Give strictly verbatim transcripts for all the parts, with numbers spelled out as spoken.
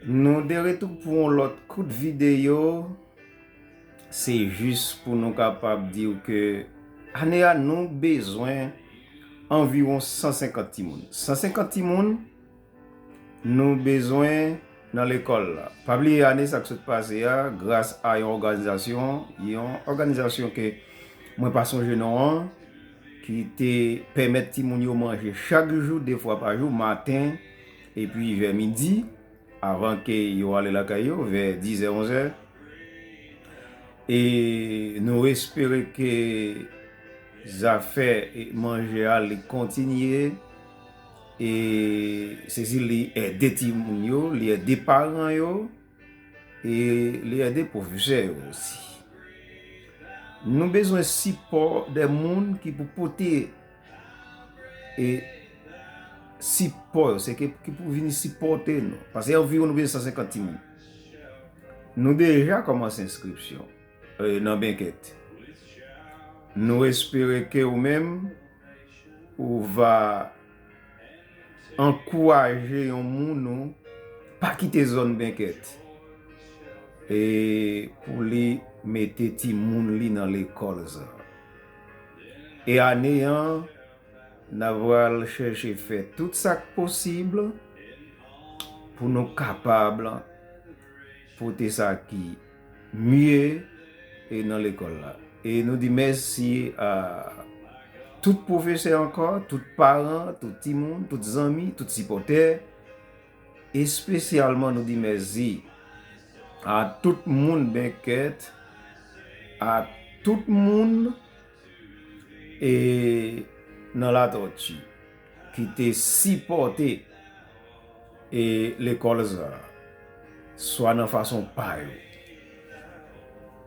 Nou de retou pou yon lòt kout videyo. Se jis pou nou kapab di w ke ane a nou bezwen anviwon san senkant timoun. San senkant timoun nou bezwen nan lekòl la. Pa bliye ane sa k sot pase a, gras a yon òganizasyon, yon òganizasyon ke mwen pa sonje non an, ki te pèmèt timoun yo manje chak jou, de fwa pa jou, maten epi vè midi, avan ke yo ale lakay yo, vè dizè, onzè. E nou espere ke zafè e manje a li kontinye. E se si li ede timoun yo, li ede paran yo, e li ede pwofesè yo osi. Nou bezwen sipò de moun ki pou pote e sipò yo, se ke, ki pou vini sipòte nou. Paske anviwon nou bezwen san senkant timoun. Nou deja kòmanse enskripsyon e, nan benkèt. Nou espere ke ou menm, ou va ankouraje yon moun ou pa kite zòn benkèt e pou li mete timoun li nan lekòl sa. E ane an, n ap pral chèche fè tout sa k posib pou nou kapab pote sa ki mye e nan lekòl la. E nou di mèsi a tout pwofesè ankò, tout paran, tout timoun, tout zanmi, tout sipòtè. Espesyalman nou di mèsi a tout moun benkèt, a tout moun e nan Latòti ki te sipòte e lekòl sa, swa nan fason pa yo.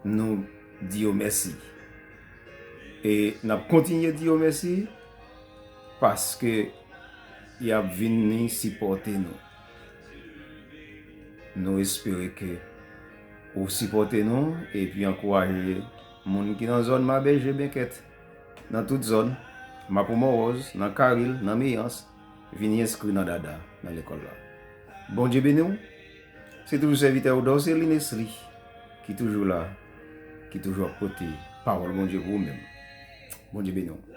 Nou di yo mèsi. E n ap kontinye di yo mèsi paske y ap vini sipòte nou. Nou espere ke ou sipòte nou epi ankouraje moun ki nan zòn Mabèje benkèt, nan tout zòn, Mapou Mòwòz, nan Karil, nan Meyans, vini enskri nan Dada, nan lekòl la. Bondye beni w. Se toujou sèvitè w Dorcelin Esli ki toujou la, ki toujou ap pote pawòl Bondye pou ou menm. Bondye beni w.